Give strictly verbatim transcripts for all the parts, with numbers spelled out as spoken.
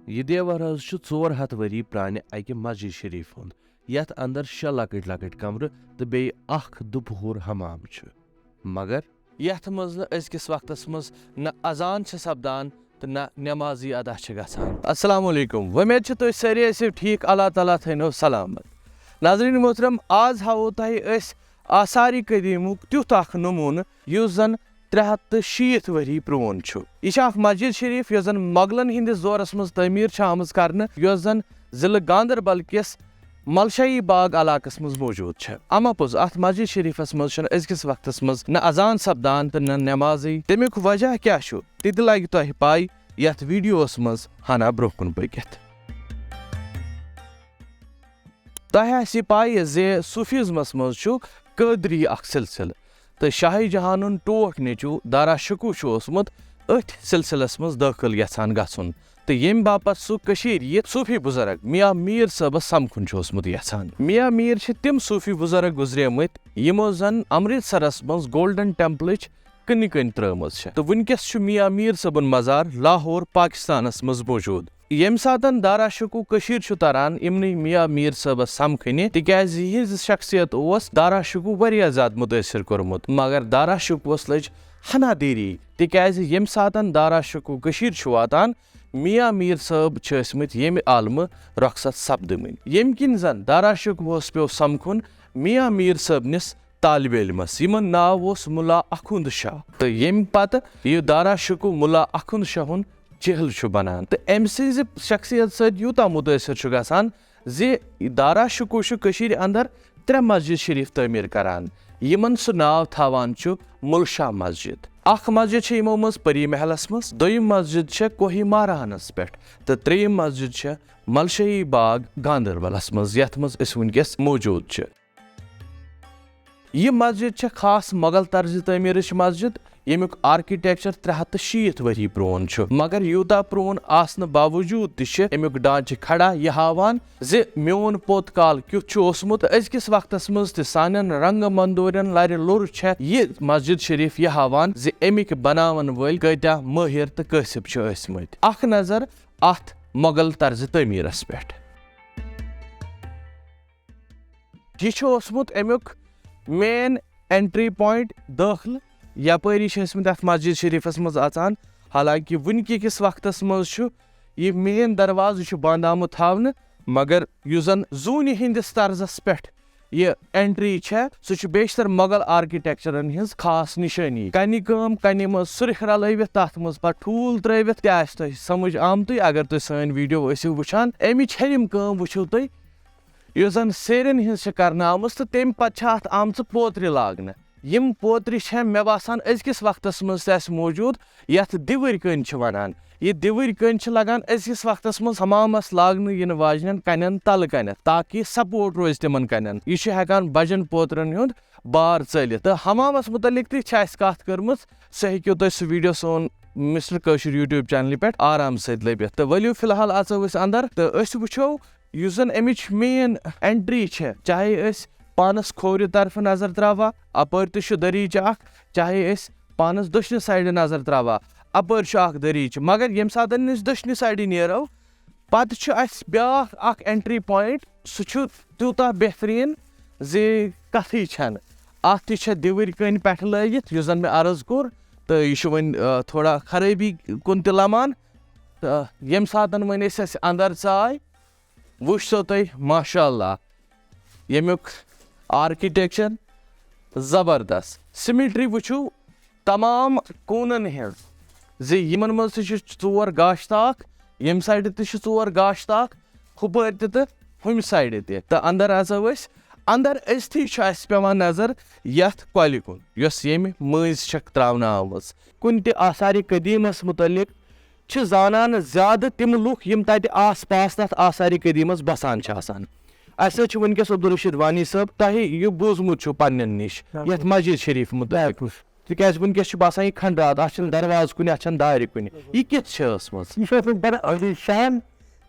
یہِ دیوار حظ چھُ ژور ہتھ ؤری پرٛانہِ اَکہِ مسجد شریف ہُنٛد، یَتھ اندر شےٚ لۄکٕٹۍ لۄکٕٹۍ کمرٕ تہٕ بیٚیہِ اکھ دُپہُر حمام چھُ۔ مگر یَتھ منٛز نہٕ أزکِس وقتس منٛز نہ اذان چھِ سپدان تہٕ نہ نمازٕے ادا چھِ گژھان۔ السلام علیکم، وۄمید چھِ تُہۍ سٲری ٲسِو ٹھیٖک، اللہ تعالیٰ تھٲینو سلامت۔ ناظرین محترم، آز ہاوو تۄہہِ أسۍ آثارِ قدیمُک تیُتھ اکھ نموٗنہٕ یُس زن ترٛےٚ ہتھ تہٕ شیٖتھ ؤری پرٛون چھُ۔ یہِ چھِ اکھ مسجد شریف یۄس زن مغلن ہٕنٛدِس دورس منٛز تعمیٖر چھِ آمٕژ کرنہٕ، یۄس زن ضلعہٕ گاندربل کِس ملشاہی باغ علاقس منٛز موجود چھِ۔ اما پوٚز، اتھ مسجد شریفس منٛز چھُنہٕ أزکِس وقتس منٛز نہ اذان سپدان تہٕ نہ نمازٕے۔ تمیُک وجہ کیٛاہ چھُ، تہِ تہِ لگہِ تۄہہِ پاے یتھ ویڈیوس منٛز ہنا برونٛہہ کُن پٔکِتھ۔ تۄہہِ آسہِ پاے زِ صوفیزمس منٛز چھُ قٲدری اکھ سلسلہٕ، تہٕ شاہ جہانُن ٹوٹھ نیٚچو دارا شکوہ چھُ اوسمُت أتھۍ سلسلس منٛز دٲخل یژھان گژھُن، تہٕ ییٚمہِ باپتھ سُہ کٔشیٖرِ یِتھ صوفی بزرگ میاں میٖر صٲبس سمکھُن چھُ اوسمُت یژھان۔ میاں میٖر چھِ تِم صوفی بزرگ گُزریمٕتۍ یِمو زن امرتسرس منٛز گولڈن ٹیمپلٕچ کٕنہِ کٕنۍ ترٲومٕژ چھےٚ، تہٕ وٕنکیٚس چھُ میاں میٖر صٲبُن مزار لاہور، پاکستانس منٛز موجود۔ ییٚمہِ ساتن دارا شکوہ کٔشیٖرِ چھُ تران، یِمنٕے میاں میٖر صٲبس سمکھنہِ، تِکیازِ یِہنٛز شخصیت اوس دارا شکوہ واریاہ زیادٕ مُتٲثر کوٚرمُت۔ مگر دارا شکوہس لٔج ہنا دیری، تِکیازِ ییٚمہِ ساتن دارا شکوہ کٔشیٖرِ چھُ واتان، میاں میٖر صٲب چھِ ٲسمٕتۍ ییٚمہِ عالمہٕ رۄخصت سپدٕمٕتۍ، ییٚمہِ کِنۍ زن دارا شکوہس پیوٚو سمکھُن میاں میٖر صٲبنِس طالب علمس، یِمن ناو اوس ملا اخوند شاہ، تہٕ ییٚمہِ پتہٕ یہِ دارا شکوہ ملا اخوند شاہُن جہل چھُ بنان، تہٕ أمۍ سٕنزِ شخصیت سۭتۍ یوٗتاہ مُتٲثر چھُ گژھان زِ دارا شکوہ چھُ کٔشیٖرِ اندر ترٛےٚ مسجد شریف تعمیٖر کران، یِمن سُہ ناو تھاوان چھُ مُلشاہ مسجد۔ اکھ مسجد چھِ یِمو منٛز پری محلس منٛز، دوٚیِم مسجد چھےٚ کوہی مارانس پٮ۪ٹھ، تہٕ ترٛیٚیِم مسجد چھےٚ ملشٲہی باغ گاندربلس منٛز، یتھ منٛز أسۍ وٕنکیٚس موجود چھِ۔ یہِ مسجد چھےٚ خاص مغل طرزِ تعمیٖرٕچ مسجد، ییٚمیُک آرکیٹیکچر ترٛےٚ ہتھ تہٕ شیٖتھ ؤری پرون چھُ، مگر یوٗتاہ پرون آسنہٕ باوجوٗد تہِ چھِ اَمیُک ڈھانچہٕ کھڑا یہِ ہاوان زِ میون پوٚت کال کیُتھ چھُ اوسمُت۔ أزکِس وقتس منٛز تہِ سانٮ۪ن رنگہٕ مندورٮ۪ن لرِ لوٚر چھےٚ یہِ مسجد شریف یہِ ہاوان زِ اَمِکۍ بناون وٲلۍ کۭتیاہ مٲہِر تہٕ کٲسِب چھِ ٲسمٕتۍ۔ اکھ نظر اتھ مغل طرزِ تعمیٖرس پٮ۪ٹھ۔ یہِ چھُ اوسمُت اَمیُک مین اینٹری پوینٹ دٲخلہٕ۔ یپٲری چھِ ٲسمٕتۍ اَتھ مسجد شریفس منٛز اژان، حالانکہِ وٕنکہِ کِس وقتس منٛز چھُ یہِ مین دروازٕ چھُ بنٛد آمُت تھاونہٕ، مگر یُس زن زوٗنہِ ہٕنٛدِس طرزس پٮ۪ٹھ یہِ اینٹری چھےٚ، سُہ چھُ بیشتر مغل آرکیٹیکچرن ہٕنٛز خاص نِشٲنی۔ کنہِ کٲم، کنہِ منٛز سُرخ رلٲوِتھ، تتھ منٛز پتہٕ ٹھوٗل ترٲوِتھ تہِ آسہِ تۄہہِ سمجھ آمتُے، اگر تُہۍ سٲنۍ ویڈیو ٲسِو وٕچھان۔ امِچ ہیٚرِم کٲم وٕچھِو تُہۍ، یُس زن سیرٮ۪ن ہٕنٛز چھِ کرنہٕ آمٕژ، تہٕ تمہِ پتہٕ چھِ اتھ آمژٕ پوترِ لاگنہٕ۔ یِم پوترِ چھےٚ، مےٚ باسان، أزکِس وقتس منٛز تہِ آسہِ موجود، یتھ دِوٕرۍ کٔنۍ چھِ ونان۔ یہِ دِوٕرۍ کٔنۍ چھِ لگان أزکِس وقتس منٛز حمامس لاگنہٕ یِنہٕ واجنٮ۪ن کنٮ۪ن تلہٕ کنٮ۪تھ، تاکہِ سپورٹ روزِ تِمن کنٮ۪ن۔ یہِ چھُ ہٮ۪کان بجن پوترن ہُنٛد بار ژٲلِتھ۔ تہٕ حمامس متعلق تہِ چھِ اسہِ کتھ کٔرمٕژ، سُہ ہیٚکِو تُہۍ سُہ ویڈیو سون مسٹر کٲشُر یوٹیوب چینلہِ پٮ۪ٹھ آرام سۭتۍ لٔبِتھ۔ تہٕ ؤلِو فی الحال اژو أسۍ اندر تہٕ أسۍ وٕچھو یُس زن امِچ مین اینٹری چھےٚ، چاہے أسۍ پانس کھوورِ طرفہٕ نظر تراوہا، اپٲرۍ تہِ چھُ دٔریٖچہِ اکھ، چاہے أسۍ پانس دٔچھنہِ سایڈٕ نظر تراوہا، اپٲرۍ چھُ اکھ دٔریٖچہِ۔ مگر ییٚمہِ ساتن أسۍ دٔچھنہِ سایڈٕ نیرو، پتہٕ چھُ اسہِ بیاکھ اکھ اینٹری پوینٹ، سُہ چھُ تیوٗتاہ بہتریٖن زِ کتھٕے چھنہٕ۔ اتھ تہِ چھےٚ دِوٕرۍ کٔنۍ پٮ۪ٹھٕ لٲگِتھ، یُس زن مےٚ عرض کوٚر، تہٕ یہِ چھُ وۄنۍ، آ، تھوڑا خرٲبی کُن تہِ لمان۔ تہٕ ییٚمہِ ساتن وۄنۍ أسۍ اسہِ اندر ژاے، وٕچھ سو تُہۍ، ماشاء اللہ، ییٚمیُک آرکیٹیکچر زبردست۔ سِمِٹری وٕچھِو تمام کوٗنن ہٕنٛز، زِ یِمن منٛز تہِ چھِ ژور گاشہِ تاکھ، ییٚمہِ سایڈٕ تہِ چھِ ژور گاشہِ تاکھ، ہُپٲرۍ تہِ تہٕ ہُمہِ سایڈٕ تہِ۔ تہٕ اندر اژو أسۍ، اندر أژتھٕے چھُ اسہِ پٮ۪وان نظر یتھ کۄلہِ کُن، یۄس ییٚمہِ مٔنٛزۍ چھکھ تراونہٕ آمٕژ۔ کُنہِ تہِ آثارِ قدیمس متعلق چھِ زانان زیادٕ تِم لُکھ یِم تَتہِ آس پاس تَتھ آثارِ قدیٖمَس بَسان چھِ آسان۔ اَسہِ حظ چھُ وٕنکیٚس عبدالرشید وانی صٲب، تۄہہِ یہِ بوٗزمُت چھُو پننٮ۪ن نِش، بِلکُل۔ یَتھ مسجد شریٖف مُتعلِق۔ بِلکُل۔ تِکیٛازِ وٕنکیٚس چھُ باسان یہِ کھنٛڈرات، اَتھ چھُنہٕ دروازٕ کُنہِ، اَتھ چھَنہٕ دارِ کُنہِ۔ بِلکُل۔ یہِ کِژھ چھِ ٲسمٕژ؟ یہِ چھِ ٲسمٕژ بَڑٕ عٲلی شان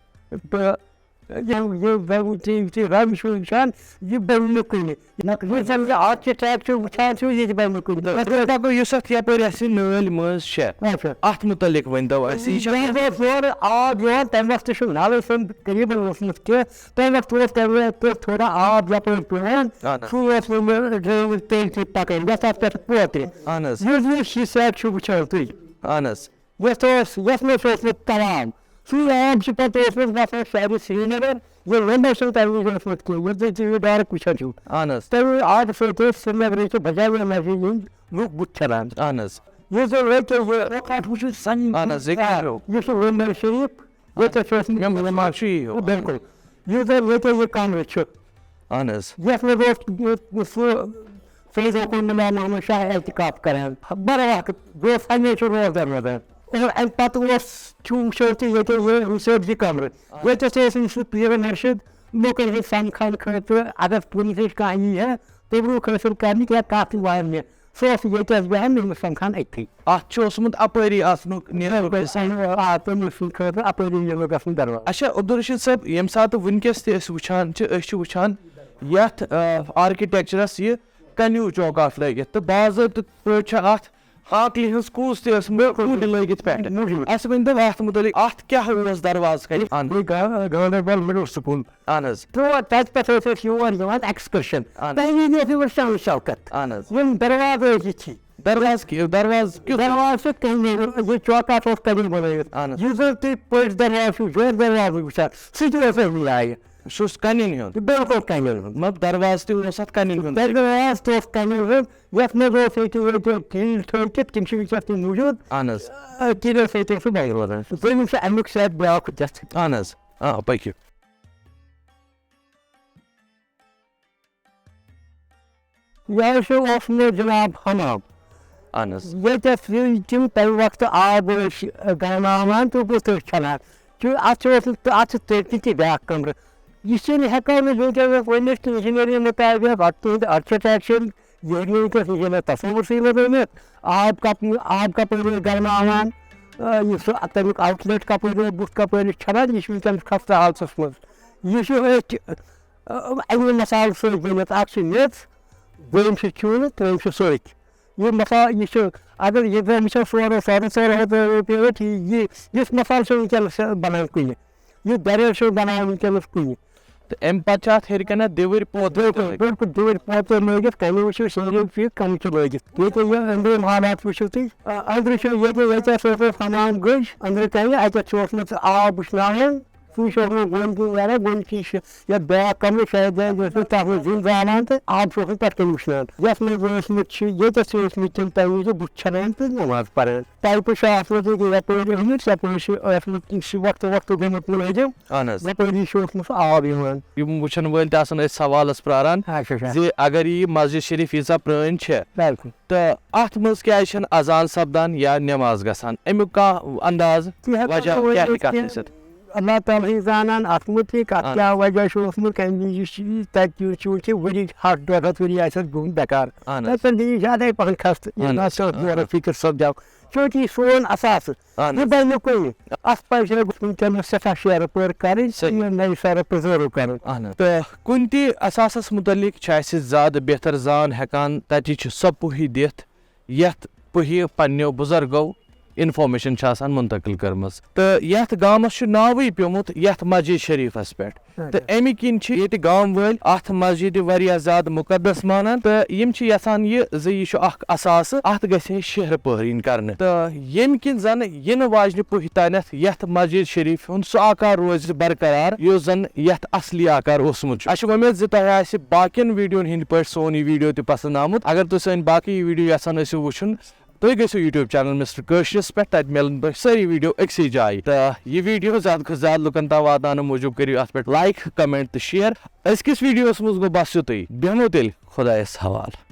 تہٕ یہِ یہِ بنٛگلہٕ تُہۍ یُتھُے رنٛگ چھُو وٕچھان، یہِ بنٛگلہٕ کُنہِ۔ یُس زَن یہِ آرکِٹیکٹ چھُ وٕچھان چھُ، یہِ تہِ بنٛگلہٕ کُنہِ۔ تہٕ أسۍ دَپو، یُس اَتھ یَپٲرۍ اَسہِ یہِ نٲلۍ مٔنٛز چھےٚ، اچھا۔ اَتھ مُتعلِق ؤنۍ تو اَسہِ، یہِ چھا یہِ اوس یورٕ آب یِوان، تَمہِ وقتہٕ چھُنہٕ نَلَے چھُنہٕ تقریٖباً اوسمُت کینٛہہ۔ تَمہِ وقتہٕ اوس تَمہِ وقتہٕ تھوڑا آب یَپٲرۍ پٮ۪وان، اَہَن حظ۔ سُے اوس یِمہٕ ڈرٛینیج پٮ۪ٹھۍ پَکان، یَتھ اَتھ پٮ۪ٹھ پوترِ۔ اَہَن حظ۔ یُس یُس یہِ سٮ۪ٹ چھُ وٕچھان تُہۍ۔ اَہَن حظ۔ یَتھ اوس، یَتھ منٛز اوس نہٕ تَلاب۔ سُے آب چھُ پَتہٕ اوسمُت وَسان شہرِ سرینگر۔ یہِ لمبے چھُنہٕ تَمہِ وِزِ اوسمُت کینٛہہ، ییٚلہِ زَن تُہۍ یہِ ڈایریکٹ وٕچھان چھِو۔ اَہَن حظ۔ تَمہِ آب سۭتۍ ٲسۍ سرینگرٕکۍ تہٕ بجاوی مسجد ہٕنٛدۍ لُکھ بُتھ چھَلان۔ اَہَن حظ۔ یُس زَن وۄنۍ کہِ یہِ اوقات وٕچھِو سَنہِ اَہَن حظ، یہِ کیٛاہ ہیوٗ؟ یُس یہِ وِنڈو چھُ یہِ، ییٚتہِ چھُ اَسہِ مےٚ مےٚ ما چھُ یہِ ہیوٗ؟ بِلکُل۔ یُس زَن ییٚتہِ یہِ کَمرٕ چھُ، اَہَن حظ۔ یَتھ منٛز اوس یہِ، سُہ فیض حکوٗمت نُما محمد شاہ اعتکاف کران۔ برحق، بہٕ اوس ہمیشہِ روزدر روزان۔ اور اَمہِ پتہٕ اوس، چھُ وٕچھان تُہۍ ییٚتہِ یہِ رِسٲرٕچ یہِ کمرٕ۔ ییٚتٮ۪تھ چھِ أسۍ أمِس سۭتۍ پیٖر مُرشِد لُکن ہٕنٛدۍ سمکھان خٲطرٕ، اگر کُنہِ جایہِ کانٛہہ یی ہا تبرُک حٲصِل کرنہِ یا کانٛہہ تہِ وَنہِ، سُہ اوس ییٚتہِ حظ بیٚہوان، أمِس سمکھان أتھی۔ اَتھ چھُ اوسمُت اَپٲری اَژنُک نیرنُک حِصہٕ۔ آ، تٔمِس سٕنٛدِ خٲطرٕ اَپٲری یِنُک گژھُن دروازٕ۔ اچھا، عبدالرشید صٲب، ییٚمہِ ساتہٕ وٕنکیٚس تہِ أسۍ وٕچھان چھِ، أسۍ چھِ وٕچھان یَتھ، آ، آرکِٹیکچرَس یہِ کَنیوٗ چوکاٹ لٲگِتھ، تہٕ باضٲبطہٕ پٲٹھۍ چھِ اَتھ ہاکلہِ ہٕنٛز کُس تہِ ٲسمٕژ، بِلکُل۔ کُلۍ لٲگِتھ پٮ۪ٹھٕ۔ موٗجوٗد۔ اَسہِ ؤنۍ تو اَتھ مُتعلِق، اَتھ کیٛاہ اوس دروازٕ کَنہِ اَنٛد؟ یہِ گا-، گاندربل مِڈل سکوٗل۔ اَہَن حظ۔ تہٕ تَتہِ پٮ۪ٹھ ٲسۍ أسۍ یور نِوان ایکسکرشن۔ اَہَن حظ۔ تَمہِ وِزِ ٲسۍ یِوان شامہٕ شوکت۔ اَہَن حظ۔ یِم دروازٕ ٲسۍ یِتھی۔ دروازٕ کہِ-، دروازٕ کیُتھ؟ دروازٕ چھُ کَنہِ، یہِ چوکاٹ اوس کَنہِ بَنٲوِتھ۔ اَہَن حظ۔ یُس زَن تُہۍ پٔٹھۍ دروازٕ چھُو، زیورِ دروازٕ وٕچھان، سُہ تہِ اوس اَمی آیہِ۔ سُہ اوس کَنٮ۪ن ہُنٛد۔ بِلکُل کَنٮ۪ن ہُنٛد۔ مطلب، دروازٕ تہِ اوس اَتھ کَنٮ۪ن ہُنٛد۔ دروازٕ تہِ اوس کَنٮ۪ن ہُنٛد، یَتھ منٛز اوس ییٚتہِ، ییٚتہِ تیٖل تھٲوِتھ، تِم چھِ وٕنکیٚس تہِ موٗجوٗد۔ اَہَن حظ۔ آ، تیٖلَس سۭتۍ چھُ بَنٛگ روزان۔ زٔمیٖن چھُ اَمیُک شاید بیٛاکھ جَتھ۔ اَہَن حظ۔ آ، پٔکِو۔ یہِ حظ چھُ اوسمُت جناب حمام۔ اَہَن حظ۔ ییٚتٮ۪تھ یِم تِم تَمہِ وقتہٕ آب ٲسۍ گرماوان تہٕ بُتھ ٲسۍ چھَلان۔ چھُ، اَتھ چھُ اوسمُت، اَتھ چھُ تٔتھۍ تہِ بیٛاکھ کَمرٕ۔ یہِ چھِنہٕ ہٮ۪کان أسۍ وٕنکیٚنَس ؤنِتھ کہِ engineering مُطابق، اَتھ تُہُنٛد architecture، یہِ ہیٚکہِ نہٕ وٕنکیٚس engineer تصوُرسٕے منٛز ؤنِتھ۔ آب کَپ-، آب کَپٲرۍ ٲسۍ گرماوان، آ، یُس سُہ تَمیُک outlet کَپٲرۍ اوس، بُتھ کَپٲرۍ ٲسۍ چھَلان، یہِ چھُ وٕنکیٚنَس خستہٕ حالتَس منٛز۔ یہِ چھُ أتھۍ، آ، اَمی مصالہٕ سۭتۍ بٔنِتھ۔ اَکھ چھِ میٚژ، دوٚیِم چھِ چوٗنہٕ، ترٛیٚیِم چھِ سۄرٕکۍ۔ یہِ مصالہٕ، یہِ چھُ، اگر یہِ زَن چھِ سورُے، ساڑَن ژورَن ہَتَن رۄپیہِ ٲٹھ، یہِ، یہِ، یُس مصالہٕ چھُ وٕنکیٚنَس بَنان کُنہِ، یُس دَریر چھُ بَنان وٕنکیٚنَس کُنہِ۔ تہٕ اَمہِ پَتہٕ چھِ اَتھ ہیٚرِ کَنٮ۪تھ دِوٕرۍ پوتُر تہِ بِلکُل، لٲگِتھ۔ بِلکُل، دِوٕرۍ پوتُر لٲگِتھ، کَنہِ وٕچھِو سٲری چیٖز کَنہِ چھِ لٲگِتھ۔ ییٚتہِ یہِ أنٛدرِم حالات وٕچھِو تُہۍ، آ، أنٛدرٕ چھُ ییٚتہِ، ییٚتہِ ٲس حمام گٔج، أنٛدرٕ کَنہِ اَتٮ۪تھ چھُ اوسمُت آب وٕشناوان۔ سُے چھُ اوسمُت بۄن کُن نیران، بۄن کِنۍ چھِ یَتھ بیٛاکھ کَمرٕ شاید، یَتھ منٛز زِنۍ زالان تہٕ آب چھُ اوسمُت پٮ۪ٹھ کَنہِ وٕشنان۔ یَتھ منٛز ٲسمٕتۍ چھِ، ییٚتٮ۪تھ چھِ ٲسمٕتۍ تِم تَمہِ وِزِ بُتھ چھَلان تہٕ نٮ۪ماز پَران۔ پایپہٕ چھِ اَتھ منٛز یَپٲرۍ ٲمٕتۍ، یَپٲرۍ چھِ ٲسمٕتۍ، یہِ چھِ وقتہٕ وقتہٕ گوٚمُت مُلٲزِم۔ اَہَن حظ۔ یَپٲری چھُ اوسمُت آب یِوان۔ یِم وٕچھَن وٲلۍ تہِ آسَن أتھۍ سوالَس پرٛاران اچھا، اچھا۔ زِ اگر یہِ مسجد شریف ییٖژاہ پرٛٲنۍ چھےٚ، بِلکُل۔ تہٕ اَتھ منٛز کیٛازِ چھَنہٕ اذان سپدان یا نٮ۪ماز گژھان؟ اَمیُک کانٛہہ انداز، تہِ ہٮ۪کو وجہ نہٕ کیٛاہ ؤنِتھ ہیٚکہِ اَتھ کینٛہہ۔ ٲسِتھ؟ اللہ تعالیٰ ہٕے زانان اَتھ مُتعلِق، اَتھ اَہَن۔ کیٛاہ وجہ چھُ اوسمُت، کَمہِ وِزِ چھُ یہِ تَتہِ چھُ، چوٗنٛکہِ ؤری ہَتھ ڈۄڈ ہَتھ ؤری آسہِ اَتھ گوٚمُت بیکار۔ اَہَن حظ۔ تَتہِ پٮ۪ٹھ گٔیے زیادَے پَہَن خستہٕ، اَہَن یُس حظ۔ نہ سا اَہَن۔ غورٕ فِکر سَپدیو۔ چوٗنٛکہِ یہِ سون اثاثہٕ، اَہَن یہِ حظ۔ بَنہِ نہٕ کُنہِ۔ اَتھ پَزِ ہے وٕنکیٚنَس سٮ۪ٹھاہ شیرٕ پٲر کَرٕنۍ، صحیح۔ یہِ نَیہِ سَرٕ preserve کَرُن۔ اَہَن حظ۔ تہٕ کُنہِ تہِ اثاثَس مُتعلِق چھِ اَسہِ زیادٕ بہتر زان ہٮ۪کان تَتِچ سۄ پُہہِ دِتھ، یَتھ پُہہِ پنٛنیو بُزرگو information چھِ آسان منتقل کٔرمٕژ۔ تہٕ یَتھ گامَس چھُ ناوٕے پیوٚمُت یَتھ مسجد شریٖفَس پٮ۪ٹھ۔ اچھا۔ تہٕ اَمہِ کِنۍ چھِ ییٚتہِ گام وٲلۍ اَتھ مسجدِ واریاہ زیادٕ مُقدس مانان، تہٕ یِم چھِ یَژھان یہِ زِ یہِ چھُ اَکھ اثاثہٕ، اَتھ گژھِ ہے شہرٕ پٲرِنۍ کَرنہٕ۔ تہٕ ییٚمہِ کِنۍ زَن یِنہٕ واجنہِ پُہہِ تانٮ۪تھ یَتھ مسجد شریٖف ہُنٛد سُہ آکار روزِ برقرار، یُس زَن یَتھ اصلی آکار اوسمُت چھُ۔ اَسہِ چھِ وۄمید زِ تۄہہِ آسہِ باقیَن ویٖڈیوَن ہِنٛدۍ پٲٹھۍ سون یہِ ویٖڈیو تہِ پسنٛد آمُت۔ اگر تُہۍ سٲنۍ باقٕے ویٖڈیو یژھان ٲسِو وٕچھُن، تُہۍ گٔژھِو YouTube channel Mister کٲشرِس پٮ۪ٹھ، تَتہِ میلَن تۄہہِ سٲری ویٖڈیو أکسٕے جایہِ۔ تہٕ یہِ ویٖڈیو زیادٕ کھۄتہٕ زیادٕ لُکَن تام واتناونہٕ موٗجوٗب کٔرِو اَتھ پٮ۪ٹھ like، comment تہٕ share۔ أزکِس ویٖڈیوَس منٛز گوٚو بَس یُتُے۔ بیٚہمو تیٚلہِ خۄدایَس حوالہٕ۔